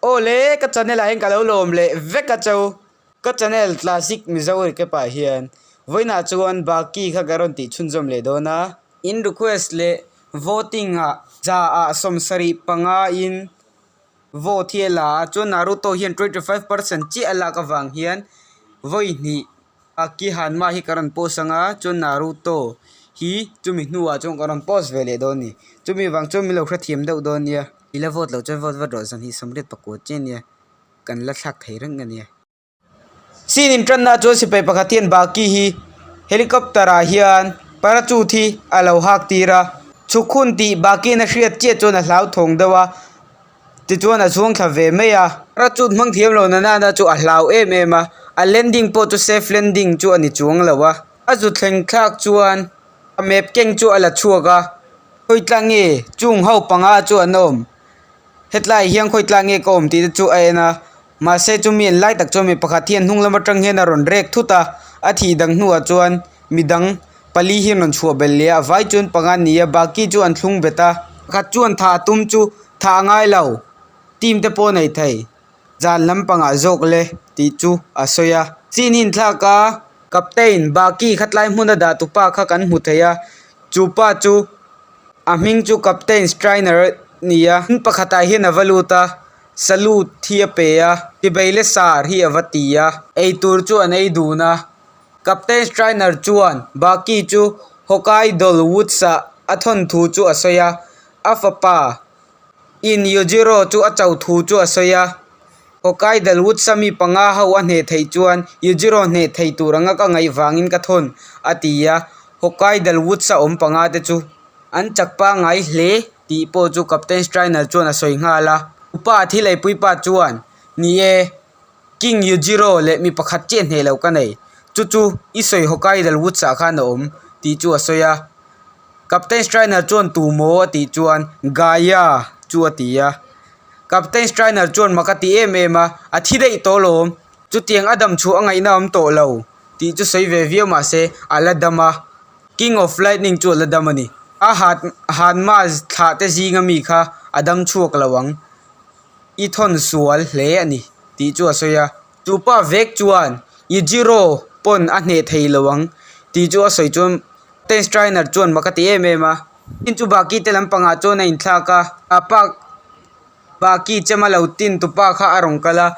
Aw le, ka channel ah hian ka lo lawm leh vek a chau. Ka channel Classic Mizo Recap ah hian vawiinah chuan Baki kha ka rawn tih chhunzawm leh dawn a. In request leh voting ah za ah 75 in vote hi a la a, chuan Naruto hian 25% chiah a lak avang hian vawi hnih Baki Hanma hi ka rawn post ang a, chuan Naruto hi chumi hnuah chuan ka rawn post ve leh dawn a ni. Chumi vang chuan min lo hrethiam deuh dawn nia. I la vote loh chuan vote vat rawh zanhnih 84 chiah nia kan la thlak thei reng a nia. Scene intanna chuan sipai pakhat hian Baki hi helicopter ah hian parachute hi a lo hak tir a, chhuk hun tih Baki'n a hriat chiah chuan a hlauthawng deuh a. Tichuan a chhuang thla ve mai a. Parachute hmang thiam lo Nanana chu a hlau em em a, a landing pawh chu safe landing chu a ni chuang lo a. A zu thleng thlak chuan a map keng chu a la chhuak a, khawi tlang nge chung ho panga chu an awm? Hetlai hian khawi tlang nge ka awm tih te chu a en a, mahse chumi an lai tak chuan mi pakhat hian hnung lam atang hian a rawn rek thut a, a thih dang hnuah chuan midang pali hi an rawn chhuah belh leh a, a vai chuan panga an ni a, baki chu an thlung bet a. Pakhat chuan tha a tum chu tha a ngai lo, team te pawh a nei thei, zan lampangah zawk le tih chu a sawi a. Chin hi inthlak a, captain baki khatlai hmuna dah tupa kha kan hmu thei a, chu pa chu a hming chu captain Strainer a ni a, in pakhatah hian a va lut a, salute hi a pe a, tibei le sar hi a va ti a, eitur chu an ei dun a. Captain Strainer chuan Bucky chu Hokkaido Woods-ah a thawn thu chu a sawi a, a fapa in Yujiro chu a cho thu chu a sawi a. Hokkaido Woods-a mi panga ho a hneh theih chuan Yujiro hneh thei tur anga ka ngaih vangin ka thawn, a ti a. Hokkaido Woods-a awm panga te chu an chak pangngai hle tih pawh chu Captain Strainer chuan a sawi nghal a. Upa thil eipuipa chuan, Ni e. King Yujiro leh mi pakhat chiah hneh loh ka nei. Chu chu i sawi Hokkaido Woods ah khan a awm tih chu a sawi a. Captain Strainer chuan tu maw a tih chuan Gaia chu a ti a. Captain Strainer chuan mak a ti em em a, a thi daih tawh alawm. Chutiang a dam chhuah a ngaihna a awm tawh lo tih chu sawi ve viau mah se a la dam a. King of Lightning chu a la dam a ni. A Hanma thlah te zinga mi kha a dam chhuak lo ang. I thawn sual hle a ni tih chu a sawi a. Chu pa vek chuan Yujiro pawn a hneh thei lo ang tih chu a sawi chuan Tennis trainer chuan mak a ti em em a. Tin chu Baki te lampangah chuan a inthlak a, a pa Baki chema lo tin tupa kha a rawn kal a,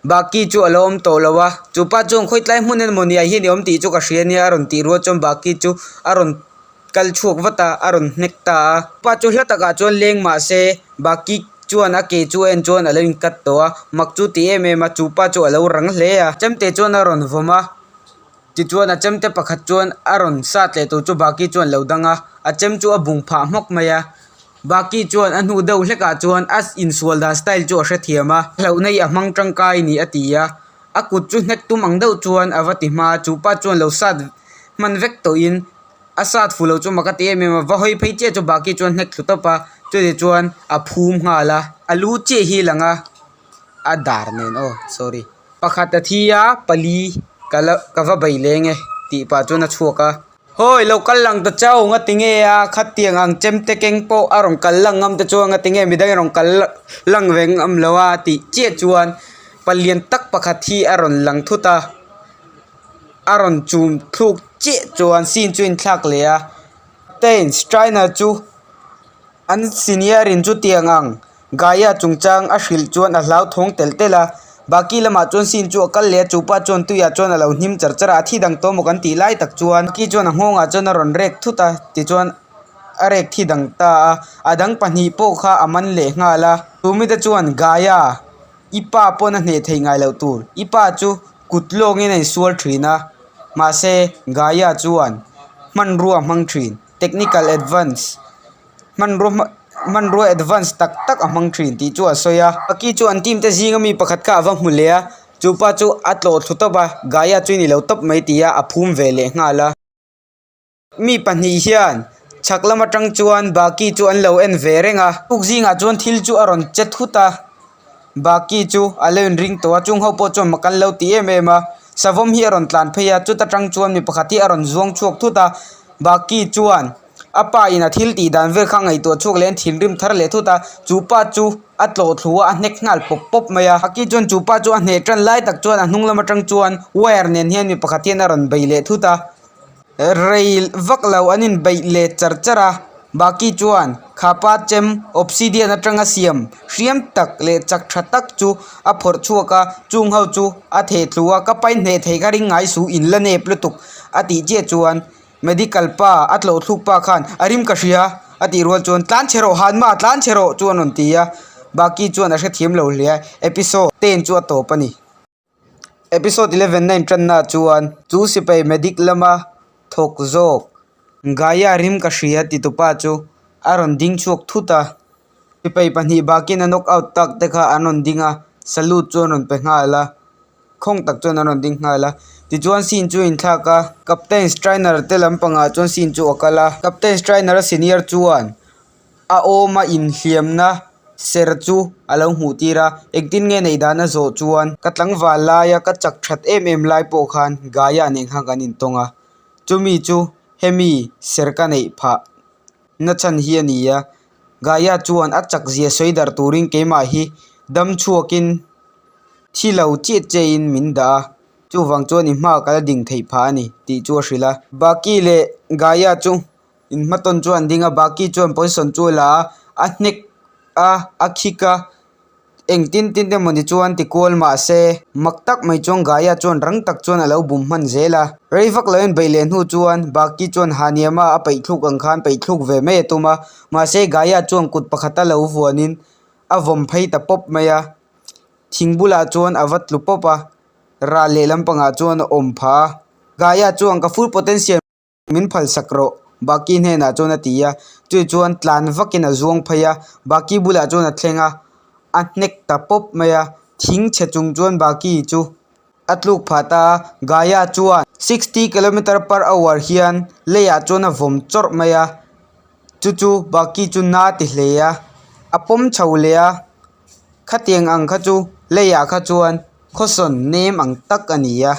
Baki chu a lo awm tawh lo a. Chu pa chuan khawi tlai hmun emaw ni ah hian i awm tih chu ka hria nia a rawn tih rual chuan Baki chu a rawn kal chhuak vat a, a rawn hnek ta a. Pa chu hla takah chuan leng mah se, Baki chuan a ke chu a en chuan a lo inkat tawh a, mak chu ti em em a, chu pa chu a lo rang hle a. Chemte chuan a rawn vawm a, tichuan a chemte pakhat chuan a rawn sat leh tur chu Baki chuan a lo dang a, a chem chu a bung phah hmawk mai a. Baki chuan a hnu deuh hlekah chuan a insual dan style chu a hrethiam a, hlauhna hi a hmang tangkai ni a ti a, a kut chu hnek tum ang deuh chuan a va ti hma a, chu pa chuan lo sat hman vek tawhin A sat fu lo chu mak a ti em em a, va hawi phei chiah chu Baki chuan hnek thlu tawp a, chutih chuan a phum nghal a, a lu chiah hi lang a, a dar nen aw sorry. Pakhat a thi a, pali ka la ka va bei leng e tih pah chuan a chhuak a. Hawi lo kal lang ta chau nga ti nge a, khatiang ang chem te keng pawh a rawn kal lang ngam te chuan nga ti nge midang in rawn kal lang ve ngam lo a tih chiah chuan palian tak pakhat hi a rawn lang thut a. A rawn chum thluk chiah chuan scene chu a inthlak leh a Captain Strainer chu an senior in chutiang ang Gaia chungchang a hrilh chuan a hlauthawng telh telh a Baki lamah chuan scene chu a kal leh a chupa chuan tuiah chuan a lo hnim char char a a thi dang tawh maw kan tih lai tak chuan Baki chuan a nghawngah chuan a rawn rek thut a tichuan a rek thi dang ta a a dang pahnih pawh kha a man leh nghal a chumi te chuan Gaia I pa pawn a hneh theih ngai loh tur. I pa chu kut lawngin a insual thin a, mahse Gaia chuan hmanrua a hmang thin, technical advance, hmanrua hmanrua advance tak tak a hmang thin tih chu a sawi a. Baki chu an team te zinga mi pakhat kha a va hmu leh a, chu pa chu a tlawh thlu tawp a, Gaia chu i ni lo tawp mai ti a, a phum ve leh nghal a. Mi pahnih hian chhak lam atang chuan Baki chu an lo en ve reng a tuk zingah chuan thil chu a rawn che thut a Baki chu a lo inring tawh a chung ho pawh chuan mak an lo ti em em a savawm hi a rawn tlan phei a chuta tang chuan mi pakhat hi a rawn zuang chhuak thut a Baki chuan. A pa in a thil tih dan vel kha a ngaihtuah chhuak leh a thinrim thar leh thut a, chu pa chu a tlawh thlu a, a hnek nghal pawp pawp mai a. Baki chuan chu pa chu a hneh tan lai tak chuan a hnung lam atang chuan wire nen hian mi pakhat hian a rawn bei leh thut a. Rei vak lo an inbeih leh char char a, Baki chuan kha pa chem obsidian atanga siam hriam tak leh chak tha tak chu a phawrh chhuak a, chung ho chu a theh thlu a, ka pain hneh thei kha ring ngai su in la nep lutuk a tih chiah chuan medical pa a tlawh thluk pa khan a rim ka hria a tih rual chuan tlan chhe rawh Hanma tlan chhe rawh chu a rawn ti a, Baki chuan a hrethiam lo hle a, episode ten chu a tawp a ni. Episode 11 na intanna chuan chu sipai medic lama thawk zawk Gaia rim ka hria ti tupa chu a rawn ding chhuak thut a. Sipai pahnih bakin a knock out tak te kha an rawn ding a, salute chu an rawn pe nghal a, khawng tak chuan an rawn ding nghal a. Tichuan scene chu a inthlak a, Captain Strainer te lampangah chuan scene chu a kal a, Captain Strainer a senior chuan A awma inhliamna ser chu a lo hmuh tir a, engtin nge neih dan a zawh chuan ka tlangval laia ka chak that em em lai pawh khan Gaia nen khan kan intawng a, chumi chu hemi ser ka neih phah na chhan hi a ni a, Gaia chuan a chak zia sawi darh turin keimah hi dam chhuakin thi lo chiah chiahin min dah a, chuvang chuan i hma ka la ding theih phah a ni tih chu a hrilh a. Baki leh Gaia chu Inhmatawn chu an ding a, Baki chuan position chu a la a, a hnek a, a khik a, engtin tin te mawni chuan ti kual mah se mak tak mai chuan Gaia chuan rang tak chuan a lo bum hman zel a. Rei vak lo in beih leh hnu chuan Baki chuan Haniama a peih thluk ang khan peih thluk ve mai a tum a, mahse Gaia chuan kut pakhata lo vuanin a vawm phei ta pawp mai a, thing bulah chuan a va tlu pawp a, ral leh lampangah chuan a awm phah a, Gaia chuan ka full potential. Min phalsak rawh, Baki hnenah chuan a ti a, chui chuan tlan vakin a zuang phei a, Baki bulah chuan a thleng a, a hnek ta pawp mai a, thing chhe chung chuan Baki chu a tluk phah ta a, Gaia chuan 60 kilometer per hour hian leiah chuan a vawm chawrh mai a, chu chu Baki chu na ti hle a, a pawm chho leh a, khatiang ang kha chu leiah kha chuan khawsawn nem ang tak a ni a.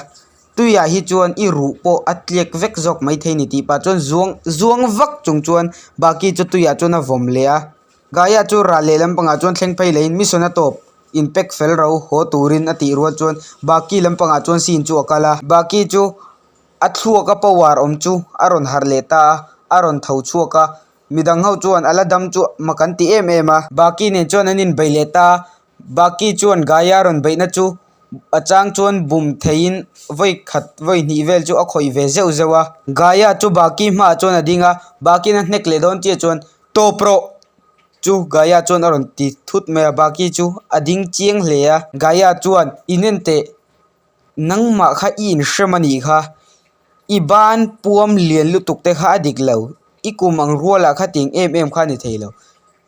Tuiah hi chuan i ruh pawh a tliak vek zawk maithei ni tih pah chuan zuang zuang vak chung chuan Baki chu tuiah chuan a vawm leh a. Gaia chu ral leh lampangah chuan thleng phei lehin mission a tawp in pack fel ro haw turin a tih rual chuan Baki lampangah chuan scene chu a kal a. Baki chu a thluaka power awm chu a rawn harh leh ta a, a rawn tho chhuak a. Midang ho chuan a la dam chu mak an ti em em a. Baki nen chuan an inbeih leh ta a, Baki chuan Gaia rawn beihna chu A chang chuan bum theiin vawi khat vawi hnih vel chu a khawih ve zeuh zeuh a. Gaia chu Baki hmaah chuan a ding a, Bakin a hnek leh dawn chiah chuan, Tawp rawh! chu Gaia chuan a rawn ti thut mai a, Baki chu a ding chiang hle a. Gaia chuan, Inen teh, nangmah kha i inhrem a nih kha, i ban puam lian lutuk te kha a dik lo, i kum ang rualah kha tiang em em kha a ni thei lo.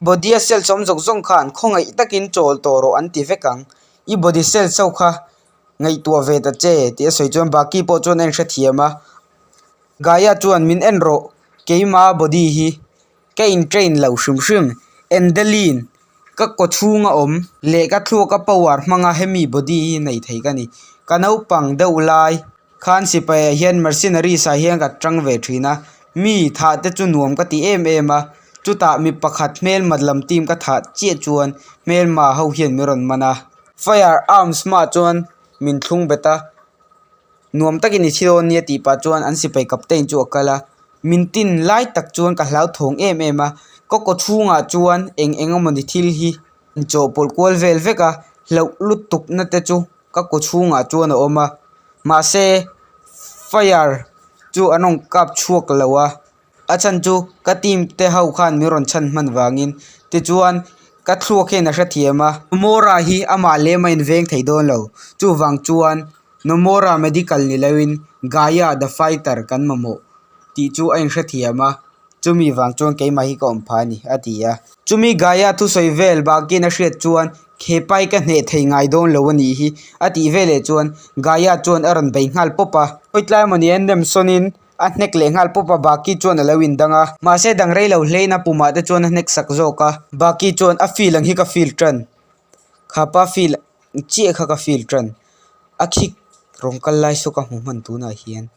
Body a cells awm zawk zawng khan khawngaih takin chawl tawh rawh an ti vek ang. I body cells ho kha ngaihtuah ve ta che tih a sawi chuan Baki pawh chuan a inhrethiam a. Gaia chuan min en rawh keima body hi ka in train lo hrim hrim. Endelin ka kaw chhunga awm leh ka thluaka power hmanga hemi body hi nei thei ka ni. Ka naupang deuh lai Khan sipai ah hian mercenaries ah hian ka tang ve thin a, mi thah te chu nuam ka ti em em a, chutah mi pakhat hmelma lam team ka thah chiah chuan hmelma ho hian min rawn man a, fire arms hmaah chuan min thlung bet a, nuam takin i thi dawn nia tih pah chuan an sipai captain chu a kal a, min tin lai tak chuan ka hlauthawng em em a, ka kaw chhungah chuan eng eng emawni thil hi inchawhpawlh kual vel vek a, hlauh lutuk na te chu. Ka kaw chhungah chuan a awm a mahse fire chu an rawn kap chhuak lo a a chhan chu ka team te ho khan min rawn chhan hman vangin tichuan ka thluak hian a hrethiam a Nomura hi amah lem a inveng thei dawn lo chuvang chuan Nomura medical ni loin Gaia the fighter kan mamawh tih chu a inhrethiam a. Chumi vang chuan keimah hi ka awm phah a ni, a ti a. Chumi Gaia thusawi vel bakin a hriat chuan Khepai ka hneh thei ngai dawn lo a nih hi, a tih veleh chuan Gaia chuan a rawn bei nghal pawp a. Khawitlai mawni a nem sawnin a hnek leh nghal pawp a, Baki chuan a lo indang a. Mahse dang rei lo hlein a pumah te chuan a hnek sak zawk a. Baki chuan a feel ang hi ka feel tan. Khapa feel chiah kha ka feel tan. A khik rawn kal lai saw ka hmu hman tunah hian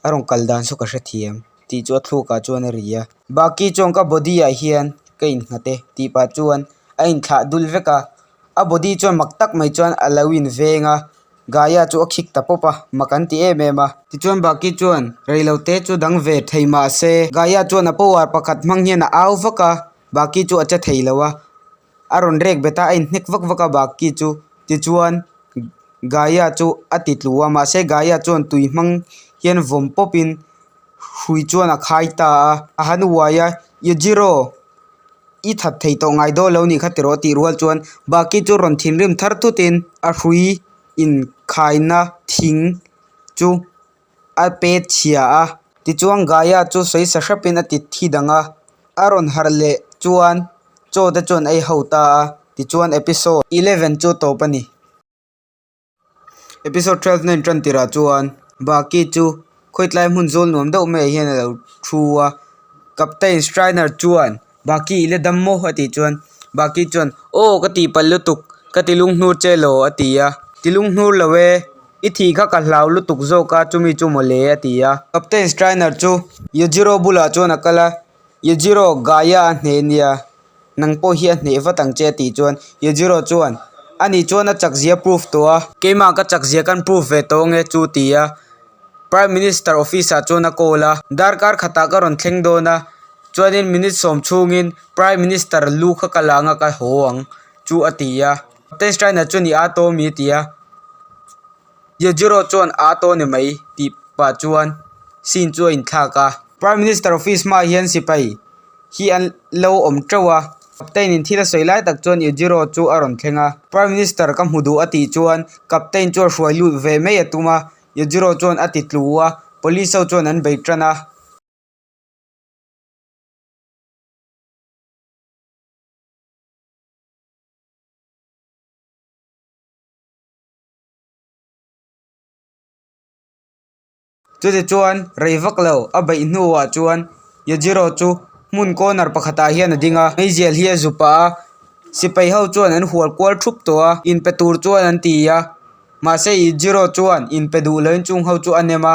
a rawn kal dan saw ka hrethiam. tih chu a thluakah chuan a ri a. Baki chuan ka body ah hian ka innghat e tih pah chuan a inthlah dul vek a. A body chuan mak tak mai chuan a lo inveng a, Gaia chu a khik ta pawp a, mak an ti em em a. Tichuan Baki chuan reilote chu dang ve thei mah se Gaia chuan a power pakhat hmang hian a au vak a, Baki chu a che thei lo a. A rawn rek bet a, a inhnek vak vak a Baki chu. Tichuan Gaia chu a ti tlu a, mahse Gaia chuan tui hmang hian vawm pawpin hrui chuan a khai ta a. A han uai a, Yujiro, i that thei tawh ngai dawn lo nih kha tiraw tih rual chuan Baki chu rawn thinrim thar thutin a hrui inkhaina thing chu a pet chhia a. Tichuan Gaia chu sawi sa hrepin a ti thi dang a, a rawn harh leh chuan chaw te chuan ei ho ta a, tichuan episode 11 chu tawp a ni. Episode 12 na intan tirah chuan Baki chu khawitlai hmun zawl nuam deuh maiah hian a lo thu a, Captain Strainer chuan Baki i la dam maw? a tih chuan Baki chuan Aw ka tihpalh lutuk, ka ti lunghnur che law a ti a, Ti lunghnur lo e, i thih kha ka hlau lutuk zawk a chumi chu mawle a ti a. Captain Strainer chu Yujiro bulah chuan a kal a, Yujiro Gaia a hneh nia. Nang pawh hi a hneh vat ang che a tih chuan Yujiro chuan Ani chuan a chakzia proof tawh a, keimah ka chakzia kan proof ve tawh ange chu ti a Prime Minister office ah chuan a call a, darkar khatah ka rawn thleng dawn a, chuanin minute sawm chhungin Prime Minister lu kha ka la anga ka haw ang chu a ti a. Captain Steiner chuan i aa tawh ami a ti a. Yujiro chuan aa tawh ni mai tih pah chuan scene chu a inthlak a. Prime Minister office hmaah hian sipai hi an lo awm teuh a. Captain in thil a sawi lai tak chuan Yujiro chu a rawn thleng a. Prime Minister ka hmu duh a tih chuan Captain chu a hruai lut ve mai a tum a. Yujiro chuan a ti tlu a, Police ho chuan an bei tan a. Chutichuan rei vak lo a beih hnuah chuan Yujiro chu hmun corner pakhatah hian a ding a, meizial hi a zu pah a, sipai ho chuan an hual kual thup tawh a, inpe tur chuan an ti a, mahse Yujiro chuan inpe duh loin chung ho chu a nem a,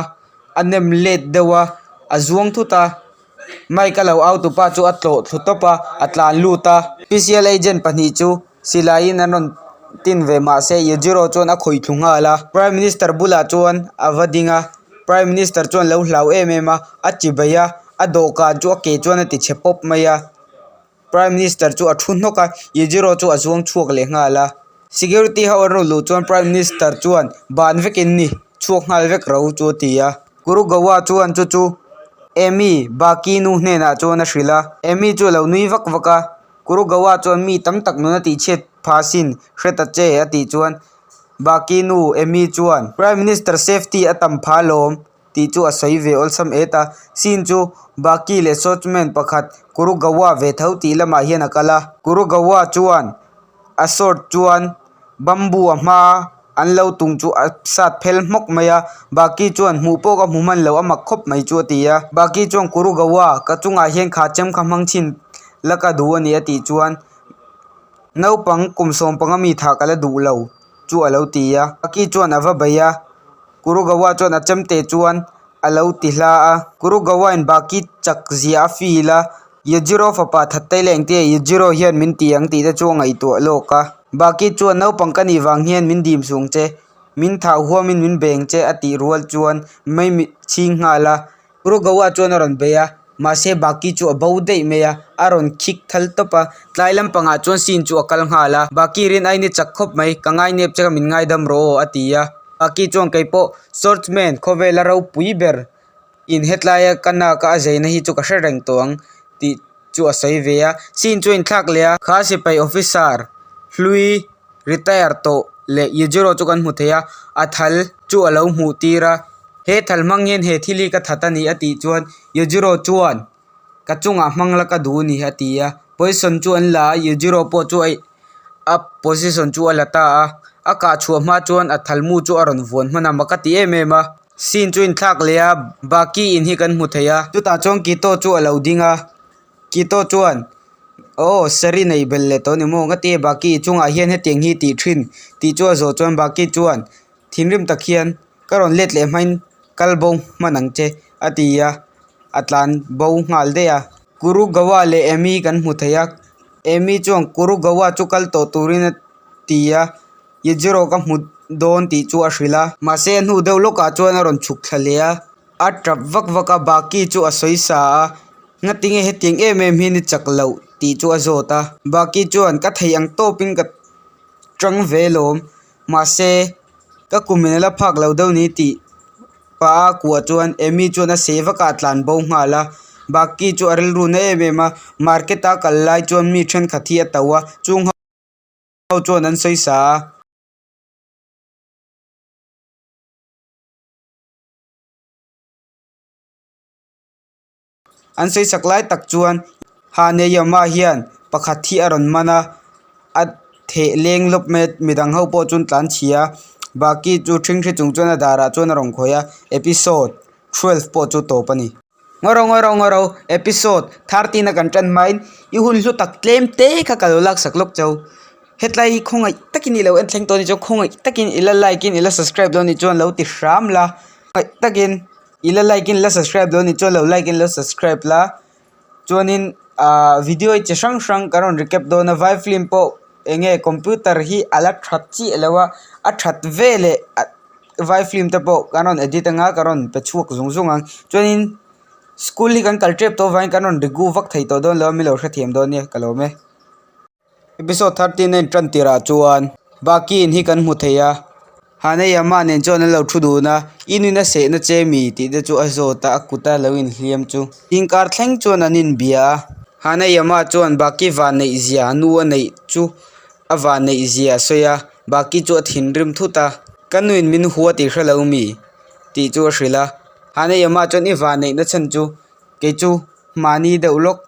a nem let deuh a, a zuang thut a. Mike a lo au tupa chu a tlawh thlu tawp a, a tlan lut a. Special agent pahnih chu silaiin an rawn tin ve mahse Yujiro chuan a khawih thlu nghal a. Prime Minister bulah chuan a va ding a, Prime Minister chuan lo hlau em em a, a chi bei a, a dawhkan chu a ke chuan a ti chhe pawp mai a. Prime Minister chu a thu hnawk a, Yujiro chu a zuang chhuak leh nghal a. Security ho an rawn luh chuan Prime Minister chuan ban vekin ni chhuak nghal vek ro chu a ti a. Kurugawa chuan chu chu Amy Baki nu hnenah chuan a hrilh a. Amy chu a lo nui vak vak a. Kurugawa chuan mi tam tak nuna tihchhiat pha sin hre ta che a tih chuan Baki nu Amy chuan Prime Minister safety a tam pha lawm tih chu a sawi ve awlsam et a. Sin chu Baki leh Swordsman pakhat Kurugawa ve tho tih lamah hian a kal a. Kurugawa chuan a sword chuan bamboo a hma an lo tung chu a sat phel hmawk mai a baki chuan hmuh pawh ka hmu hman lo a mak khawp mai chu a ti a baki chuan kurugawa ka chungah hian kha chem kha hmang chhin la ka duh a ni a tih chuan naupang kum sawmpanga mi thah ka la duh lo chu a lo ti a baki chuan a va bei a kurugawa chuan a chemte chuan a lo ti hla a kurugawa in baki chak zia a feel a. Yujiro fapa thattei leh engtia Yujiro hian min ti ang tih te chu a ngaihtuah lawk a. Baki chuan naupang ka nih vang hian min dim sung che, min thah huamin min beng che a tih rual chuan mei chhing nghal a. Kurogawa chuan a rawn bei a, mahse Baki chu a bo daih mai a, a rawn khik thal tawp a. Tlai lampangah chuan scene chu a kal nghal a, Baki rin aini chak khawp mai, ka ngainep che kha min ngaidam rawh aw a ti a. Baki chuan keipawh swordsman khawvela ropui ber In hetlaia ka nak a a zeina hi chu ka hre reng tawh ang tih chu a sawi ve a scene chu a inthlak leh a kha sipai officer hlui retire tawh leh Yujiro chu kan hmu thei a a thal chu a lo hmuh tir a he thal hmang hian he thil hi ka that a ni a tih chuan Yujiro chuan ka chungah hmang la ka duh a ni a ti a position chu an la a Yujiro pawh chu a a position chu a la ta a a kah chhuah hma chuan a thal mu chu a rawn vuan hman a mak a ti em em a. Scene chu inthlak leh a baki in hi kan hmu thei a chutah chuan Kito chu a lo ding a Kito chuan aw saree nei belh leh tawh a ni maw nga ti baki chungah hian hetiang hi tih thin tih chu a zawh chuan baki chuan thinrim tak hian ka rawn let leh hmain kal bo hman ang che a ti a. a tlan bo nghal daih a. Kurugawa leh Amy kan hmu thei a, Amy chuan Kurugawa chu kal tawh turin a ti a, Yajiro ka hmu dawn tih chu a hrilh a. Mahse a hnu deuh lawkah chuan a rawn chhuk thla leh a, a tap vak vak a, Baki chu a sawi sa a, Ngatinge hetiang em em hi ni chak loh tih chu a zawt a. Baki chuan ka thei ang tawpin ka tang ve lawm, mahse ka kum in a la phak lo deuh ni tih pah a kuah chuan Amy chuan a seh vak a, a tlan bo nghal a. Baki chu a rilru na em em a, market a kal lai chuan mi thenkhat hi a to a, chung ho chuan an sawi sa a. An sawi sak lai tak chuan Haneyama hian pakhat hi a rawn man a, a theh leng lawp mai a, midang ho pawh chuan tlan chhia a, Baki chu ṭhingṭhi chung chuan a darah chuan a rawn khawih a, episode 12 pawh chu tawp a ni. Ngaw ro ngaw ro episode 13 a kan ṭan hmain i hun hlu tak tlem te kha ka lo laksak lawk chau. Hetlai hi khawngaih takin i lo en thleng tawh a nih chuan khawngaih takin i la like in i la subscribe dawn a nih chuan lo ti hram la, khawngaih takin. I la like in la subscribe dawn ni chuan lo like in lo subscribe la chuanin ahh video hi chi hrang hrang kan rawn recap dawn a vai film pawh eng nge computer hi a la that chiah lo a a that veleh vai film te pawh kan rawn edit anga kan rawn pe chhuak zung zung ang chuanin school hi kan kal tep tawh avangin kan rawn regu vak thei tawh dawn lo a mi lo hrethiam dawn nia ka lawm e. Episode 13 a intan tirah chuan Baki in hi kan hmu thei a, Haneyama nen chuan an lo thu dun a, i nun a sehna che mi tih te chu a zawt a, a kut a lo inhliam chu. Inkar thleng chuan an inbia a, Haneyama chuan Baki vanneih zia nu a neih chu a vanneih zia a sawi a, Baki chu a thinrim thut a, ka nuin min hua tih hre lo mi tih chu a hrilh a, Haneyama chuan i vanneihna chhan chu kei chu mahni deuh lawk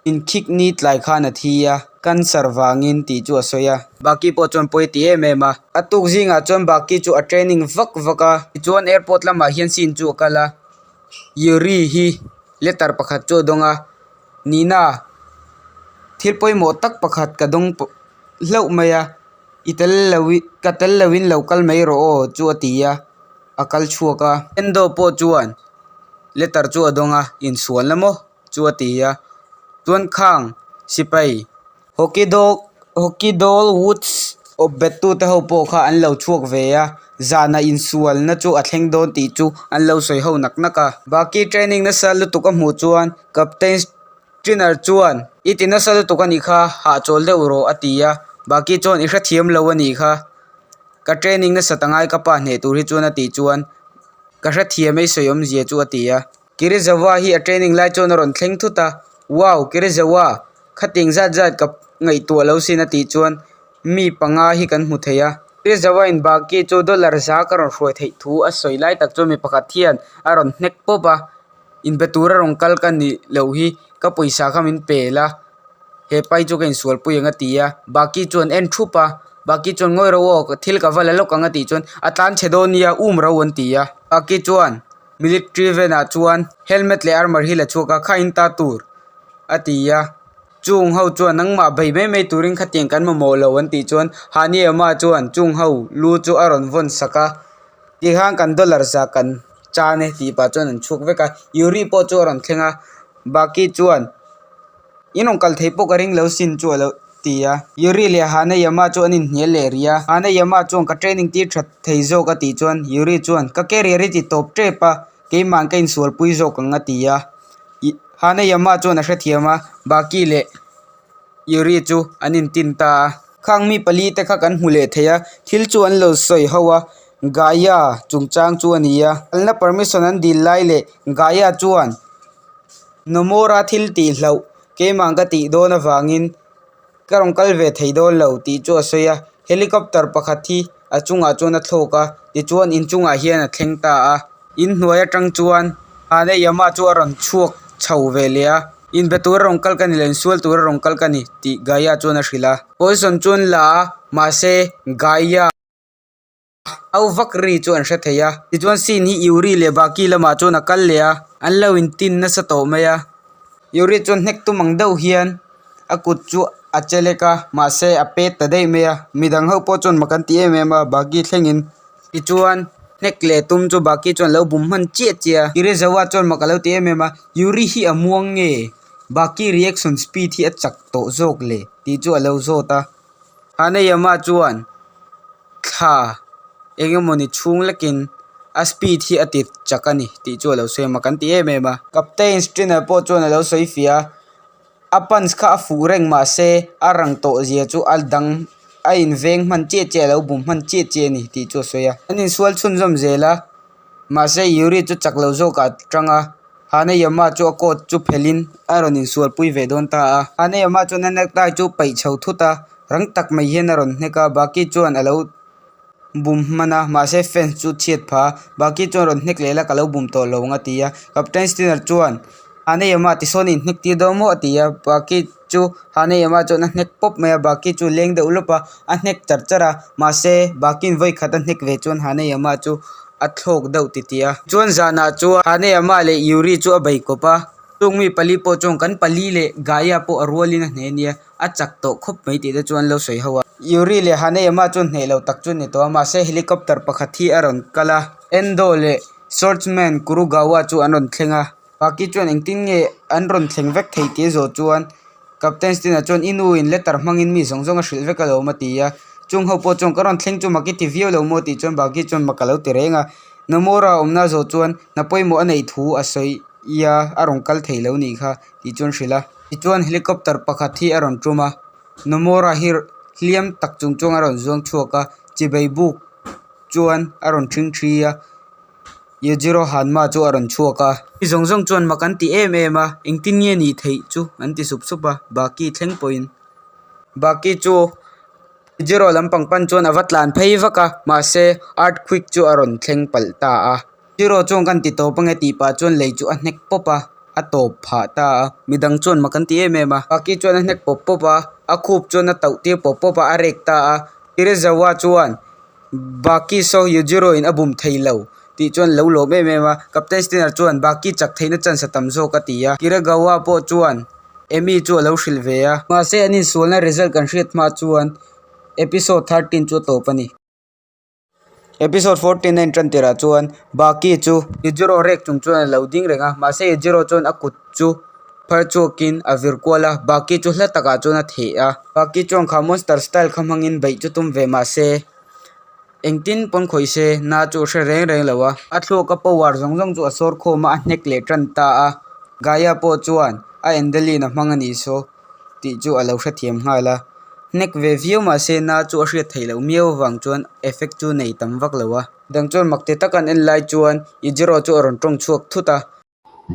Inkhik ni tlai khan a thi a, cancer vangin tih chu a sawi a. Baki pawh chuan pawi a ti em em a. A tuk zingah chuan Baki chu a training vak vak a. Tichuan airport lamah hian scene chu a kal a, Yuri hi letter pakhat chu a dawng a, Nina thil pawimawh tak pakhat ka dawng hlauh mai a, i tel lo ka tel loin lo kal mai rawh aw chu a ti a, a kal chhuak a. Endo pawh chuan letter chu a dawng a, insualna maw? chu a ti a chuan khang sipai hockey daw hockey dawl woods awp bet tu te ho pawh kha an lo chhuak ve a zanah insualna chu a thleng dawn tih chu an lo sawi ho nak nak a baki training nasa lutuk a hmuh chuan captain trainer chuan i ti nasa lutuk a nih kha hahchawl deuh rawh a ti a baki chuan i hrethiam lo a nih kha ka training nasat angai ka pa hneh tur hi chuan a tih chuan ka hrethiam ei sawi awmzia chu a ti a. Kirizawa hi a training lai chuan a rawn thleng thut a, Wow, Kirizawa, khating zat zat ka ngaihtuah lo sin a tih chuan mi panga hi kan hmu thei a. Kirizawa in Baki chu dollar za ka rawn hruai theih thu a sawi lai tak chuan mi pakhat hian a rawn hnek pawp a, inbe tura rawn kal ka nih loh hi ka pawisa kha min pe la, he pai chu ka insualpui ang a ti a, Baki chuan en thup a, Baki chuan ngawi ro aw, thil ka va la lawk ang a tih chuan a tlan chhe dawn nia, um ro an ti a. Baki chuan Military van ah chuan helmet leh armor hi la chhuak a kha in ta tur a ti a chung ho chuan nangmah bei mai mai turin khatiang kan mamawh lo an tih chuan Haniyama chuan chung ho lu chu a rawn vawn sak a tikhan kan dollar za kan chan e tih pah chuan an chhuak vek a Yuri pawh chu a rawn thleng a Baki chuan in rawn kal thei pawh ka ring lo sin chu a lo ti a. Yuri leh Hanayama chu an inhnial leh rih a, Hanayama chuan ka training tir that thei zawk a tih chuan Yuri chuan ka career hi ti tawp tep a, keimah ka insualpui zawk ang a ti a. Hanayama chuan a hrethiam a, Baki leh Yuri chu an intin ta a. Khang mi pali te kha kan hmu leh thei a, thil chu an lo sawi ho a, Gaia chungchang chu a ni a. Kalna permission an dil lai leh Gaia chuan Nomura thil tih hlauh Keimah ka tih dawn avangin ka rawn kal ve thei dawn lo tih chu a sawi a, helicopter pakhat hi a chungah chuan a thlawk a, tichuan inchungah hian a thleng ta a, inhnuai atang chuan Haneyama chu a rawn chhuak chho ve leh a, inbe tura rawn kal ka ni lo, insual tura rawn kal ka ni tih Gaia chuan a hrilh a, poison chu an la a, mahse Gaia. Au vak ri chu an hre thei a tichuan scene hi Yuri leh Baki lamah chuan a kal leh a an lo intin nasa tawh mai a Yuri chuan hnek tum ang deuh hian a kut chu a che lek a mahse a pet ta daih mai a midang ho pawh chuan mak an ti em em a Baki thlengin tichuan. Hnek leh tum chu Baki chuan lo bum hman chiah chiah a. Kirizawa chuan mak a lo ti em em a, Yuri hi a muang nge? Baki reaction speed hi a chak tawh zawk le? tih chu a lo zawt a. Hanayama chuan thla eng emawni chhung lekin a speed hi a ti chak a ni tih chu a lo sawi a, mak an ti em em a. Captain Stringer pawh chuan a lo sawi fiah a. A punch kha a fuh reng mahse a rang tawh zia chu a dang a inveng hman chiah chiah a lo bum hman chiah chiah a ni tih chu a sawi a. An insual chhunzawm zel a, mahse Yuri chu chak lo zawkah a tang a, Hanayama chu a coat chu phelhin a rawn insualpui ve dawn ta a. Hanayama chuan a necktie chu paih chho thut a, rang tak mai hian a rawn hnek a, Baki chuan a lo bum hman a, mahse fence chu chhiat pha a, Baki chuan rawn hnek leh la ka lo bum tawh lo ang a ti a, Captain Stinner chuan Haneyama tisawn in hnek tir dawn maw a ti a, Baki chu Haneyama chuan a hnek pawp mai a, Baki chu leng deuh lawp a, a hnek char char a, mahse Baki'n vawi khat a hnek ve chuan Haneyama chu a thlawk deuh titih a. Chuan zanah chuan Haneyama leh Yuri chu a bei kawp a, chung mi pali pawh chuan kan pali leh Gaia pawh a rualin a hneh ania, a chak tawh khawp mai tih te chu an lo sawi ho a. Yuri leh Haneyama chuan hneh lo tak chu a ni tawh a, mahse helicopter pakhat hi a rawn kal a, Endo leh Swordsman Kurugawa chu an rawn thleng a. Baki chuan engtin nge an rawn thleng vek thei tih a zawh chuan Captain Stina chuan i nu in letter hmangin mi zawng zawng a hrilh vek alawm a ti a. Chung ho pawh chuan ka rawn thleng chu mak i ti viau lo maw tih chuan Baki chuan mak a lo ti reng a. Nomura awmna a zawh chuan hna pawimawh a neih thu a sawi ia a rawn kal thei lo nih kha tih chuan hrilh a. Tichuan helicopter pakhat hi a rawn tum a, Nomura hi hliam tak chung chuan a rawn zuang chhuak a, chibei buk chuan a rawn ṭhing ṭhi a. Yujiro Hanma chu a rawn chhuak a. Mi zawng zawng chuan mak an ti em em a, engtin nge nih theih chu an ti sup sup a, Baki thleng pawhin. Baki chu Yujiro lampang pan chuan a va tlan phei vak a, mahse earthquake chu a rawn thleng palh ta a. Yujiro chuan kan ti tawp ange tih pah chuan lei chu a hnek pawp a, a tawp phah ta a. Midang chuan mak an ti em em a. Baki chuan a hnek pawp pawp a, a khup chuan a tauh tir pawp pawp a, a rek ta a. Kirizawa chuan Baki saw Yujiro in a bum thei lo tih chuan lo lawm em em a, Captain Steiner chuan Baki chak theihna chance a tam zawk a ti a, Kiragawa pawh chuan Emi chu a lo hrilh ve a. Mahse an insualna result kan hriat hma chuan episode 13 chu a tawp a ni. Episode 14 a intan tirah chuan Baki chu Yujiro rek chung chuan a lo ding reng a, mahse Yujiro chuan a kut chu phar chhuakin a vir kual a, Baki chu hla takah chuan a theh a. Baki chuan kha monster style kha hmangin beih chu tum ve mahse engtin pawn khawih se na chu a hre reng reng lo a. A thluaka power zawng zawng chu a sawr khawm a, a hnek leh tan ta a. Gaia pawh chuan a Endelin a hmang a nih saw tih chu a lo hrethiam nghal a. Hnek ve viau mahse na chu a hriat theih loh miau avang chuan effect chu nei tam vak lo a. Dang chuan mak ti tak an en lai chuan Yujiro chu a rawn tawng chhuak thut a.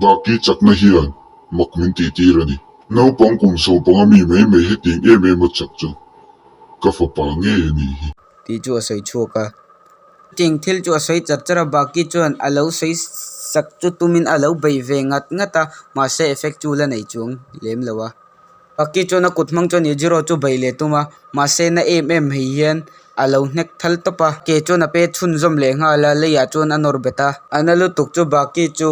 Baki chakna hian mak min tihtir a ni. Naupang kum sawmpanga mi mai mai hetiang em em a chak chu ka fapa ngei a nih hi. Tih chu a sawi chhuak a. Chutiang thil chu a sawi char char a, Baki chuan a lo sawi sak chu tumin a lo bei ve ngat ngat a, mahse effect chu la nei chuang lem lo a. Baki chuan a kut hmang chuan Yujiro chu bei leh tum a, mahse na em em hei hian a lo hnek thal tawp a, ke chuan a pe chhunzawm leh nghal a, leiah chuan a nawr bet a. A na lutuk chu Baki chu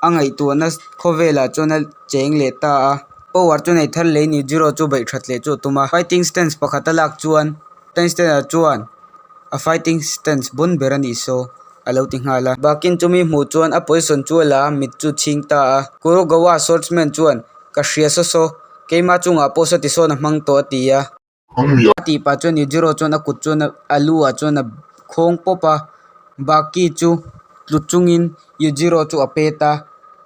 a ngaihtuahna khawvelah chuan a cheng leh ta a, power chu nei thar leh in Yujiro chu beih that leh chu a tum a. Fighting stance pakhat a lak chuan Tenstea chuan a fighting stance bun ber a nih saw a lo ti nghal a. Bakin chumi hmuh chuan a position chu a la a, mit chu chhing ta a. Kurogawa swordsman chuan Ka hria saw saw, keima chungah pawh saw tisawn a hmang tawh a ti a. A tih pah chuan Yujiro chuan a kut chuan a lu ah chuan a khawng pawp a, Baki chu tlu chungin Yujiro chu a pet a.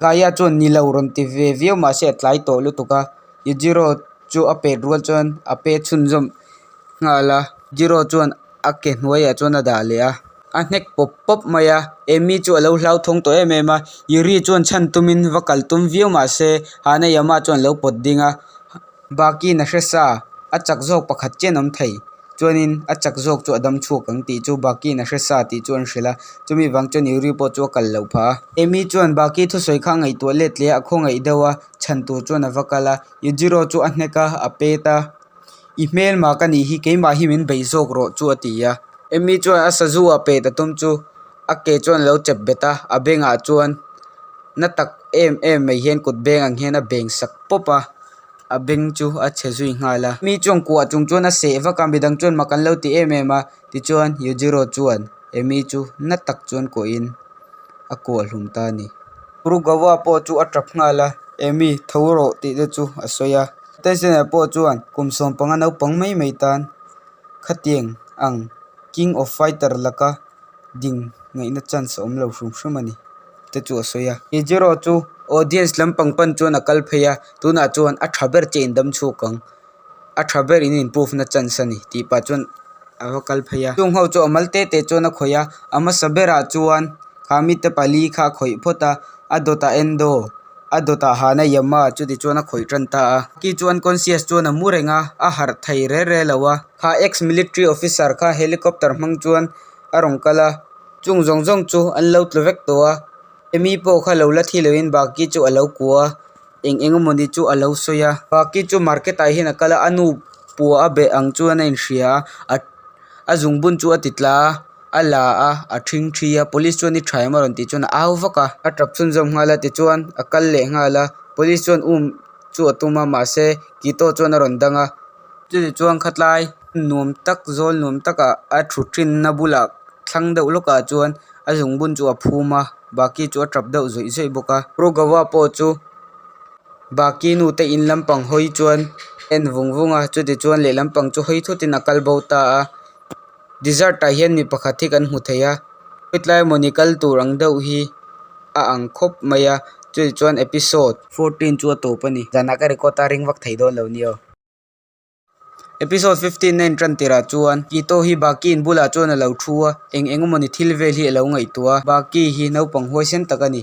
Kaya chuan ni lo rawn ti ve viau mahse a tlai tawh lutuk a, Yujiro chu a pet rual chuan a pet chhunzawm nghal a, Jiro chuan a ke hnuaiah chuan a dah leh a, a hnek pawp pawp mai a, Amy chu a lo hlauthawng tawh em em a, Yuri chuan chhan tumin va kal tum viau mah se Hanayama chuan a lo pawt ding a, Baki'n a hre sa, a chak zawk pakhat chian awm thei, chuanin a chak zawk chu a dam chhuak ang tih chu Baki'n a hre sa tih chu an hrilh a, chumi vang chuan Yuri pawh chu a kal loh phah a. Amy chuan Baki thusawi kha a ngaihtuah let leh a, a khawngaih deuh a, chhan tur chuan a va kal a, Yujiro chu a hnek a, a pet a. I hmelma ka nih hi keimah hi min beih zawk rawh chu a ti a. Emmy chuan a sazu ah pet a tum chu a ke chuan a lo chep bet a, a bengah chuan na tak em em mai hian kut beng ang hian a beng sak pawp a, a beng chu a chhe zui nghal a. Emmy chuan kuah chung chuan a seh vak a, midang chuan mak an lo ti em em a, tichuan Yujiro chuan. Amy chu na tak chuan kuahin a kuah hlum ta a ni. Kurugawa pawh chu a tap nghal a, Amy, tho rawh tih te chu a sawi a. Tyson-a pawh chuan kum 15 naupang mai mai tan khatiang ang King of Fighter laka ding ngaihna chance a awm lo hrim hrim a ni te chu a sawi a. Yujiro chu audience lampang pan chuan a kal phei a, tunah chuan a tha ber che in dam chhuak ang, a tha ber in improve na chance a ni tih pah chuan a va kal phei a. Chung ho chu a mal te te chuan a khawih a, a hmasa berah chuan kha mite pali kha a khawih phawt a, a dawtah Endo. A dawtah Hana Yama chuti chuan a khawih tan ta a. Ki chu unconscious chuan a mu reng a, a harh thei re re lo a. Kha ex military officer kha helicopter hmang chuan a rawn kal a, chung zawng zawng chu an lo tlu vek tawh a. Amy pawh kha lo la thi loin Baki chu a lo kua a, eng eng emawni chu a lo sawi a. Baki chu market ah hian a kal a, a nu pua a beh ang chuan a inhria a, a zungbun chu a ti tla a. A la a, a ṭhing ṭhi a, police chuan i ṭha em a rawn tih chuan a au vak a. A ṭap chhunzawm nghal a tichuan a kal leh nghal a, police chuan um chu a tum a mahse Kito chuan a rawn dang a. Chutih chuan khatlai nuam tak zawl nuam takah a ṭhu ṭhinna bulah thlang deuh lawkah chuan a zungbun chu a phum a, Baki chu a ṭap deuh zawih zawih bawk a. Rugawa pawh chu Baki nu te in lampang hawi chuan en vung vung a, chutih chuan lehlam pang chu hawi thutin a kal bo ta a. Dessert ah hian mi pakhat hi kan hmu thei a hetlai mawni kal tur ang deuh hi a ang khawp mai a chutih chuan episode 14 chu a tawp a ni. Zanah ka record a ring vak thei dawn lo nia aw. Episode 15 a intan tirah chuan Kito hi Baki in bulah chuan a lo thu a eng eng emawni thil vel hi a lo ngaihtuah a Baki hi naupang huaisen tak a ni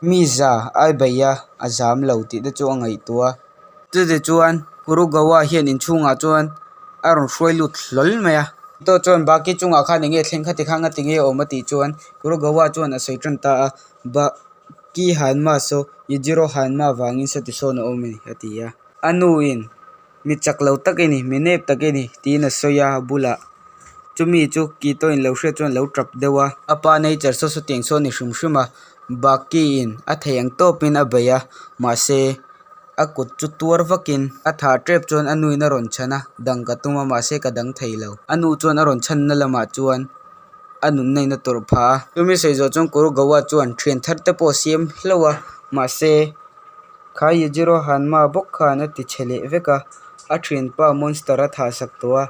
mi za a bei a a zam lo tih te chu a ngaihtuah a. Chutih chuan Kurugawa hian inchhungah chuan a rawn hruai lut hlawl mai a. Tawh chuan Baki chungah khan eng nge thleng khati kha ngati nge awm a tih chuan Kurugawa chuan a sawi tan ta a, Baki Hanma saw Yujiro Hanma vangin sawti sawn a awm a ni a ti a. A nuin mi chak lo tak i ni, mi nep tak i ni tiin a sawi a, a bulah chumi chu Kito in lo hriat chuan a lo tap deuh a. A pa nature saw sawtiang sawn a ni hrim hrim a, Baki in a thei ang tawpin a bei a, mahse A kut chu tuar vakin a tha tep chuan a nuin a rawn chhan a, dang ka tum a mahse ka dang thei lo. A nu chuan a rawn chhanna lamah chuan a nunna in a tawrh phah a. Chumi sawi zawh chuan Kurugawa chuan thian thar te pawh a siam hlauh a, mahse kha Yujiro Hanma bawk khan a ti chhe leh vek a, a thianpa monster a thah sak tawh a,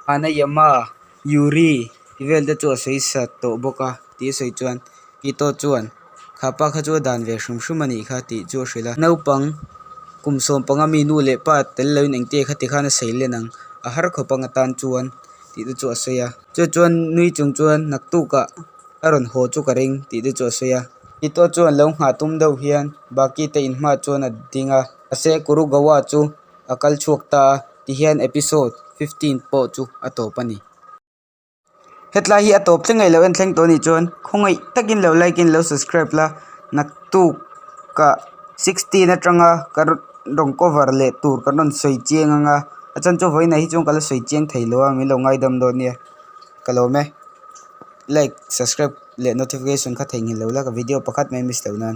Hanayama Yuri tih vel te chu a sawi sat tawh bawk a tih a sawi chuan Kito chuan kha pa kha chu a dan ve hrim hrim a nih kha tih chu a hrilh a. Naupang kum 15 mi nu leh pa tel loin engtia khati khan a sawi len ang a har khawp ang atan chuan tih te chu a sawi a. Chu chuan nui chung chuan naktukah a rawn haw chu ka ring tih te chu a sawi a. Kito chuan lo nghah tum deuh hian Baki te inhma chuan a ding a. Mahse Kurugawa chu a kal chhuak ta a tihian episode 15 pawh chu a tawp a ni. Hetlai hi a tawp thleng ngaih loh en thleng tawh a nih chuan khawngaih takin lo like in lo subscribe la naktukah 16 atanga ka rawn cover leh tur ka rawn sawi chiang ang a a chan chu vawiinah hi chuan ka la sawi chiang thei lo a min lo ngaidam dawn nia ka lawm e like subscribe leh notification kha theihnghilh lo la ka video pakhat mai miss loh nan.